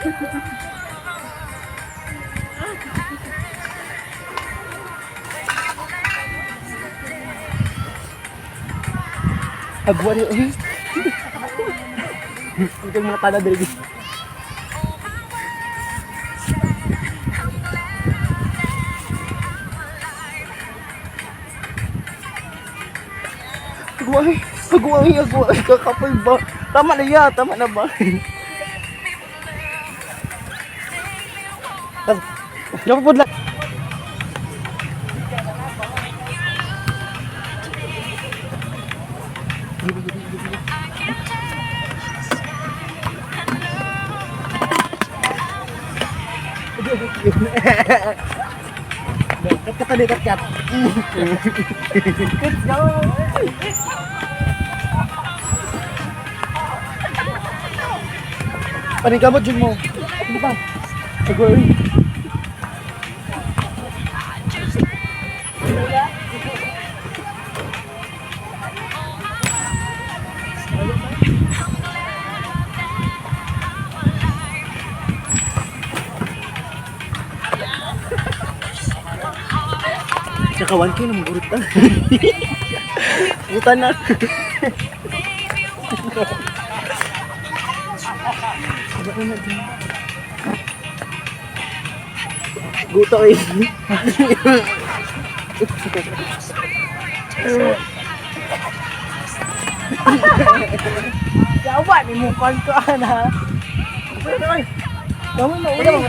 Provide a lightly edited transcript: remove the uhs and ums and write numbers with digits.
Agwa ni uy. Ikaw mga tada diri. Agwa ay, agwa ay, agwa ay, kakapoy ba? Tama na ya, tama na ba? Dapat po lang. Kat kat kat kat. Let's go. Paningkamot jud mo. Ano ba? Agoy. Tsaka 1K na magurot na. Buta na. Guto eh. Yawa ni mo kon ko ana. Kamu na ulo.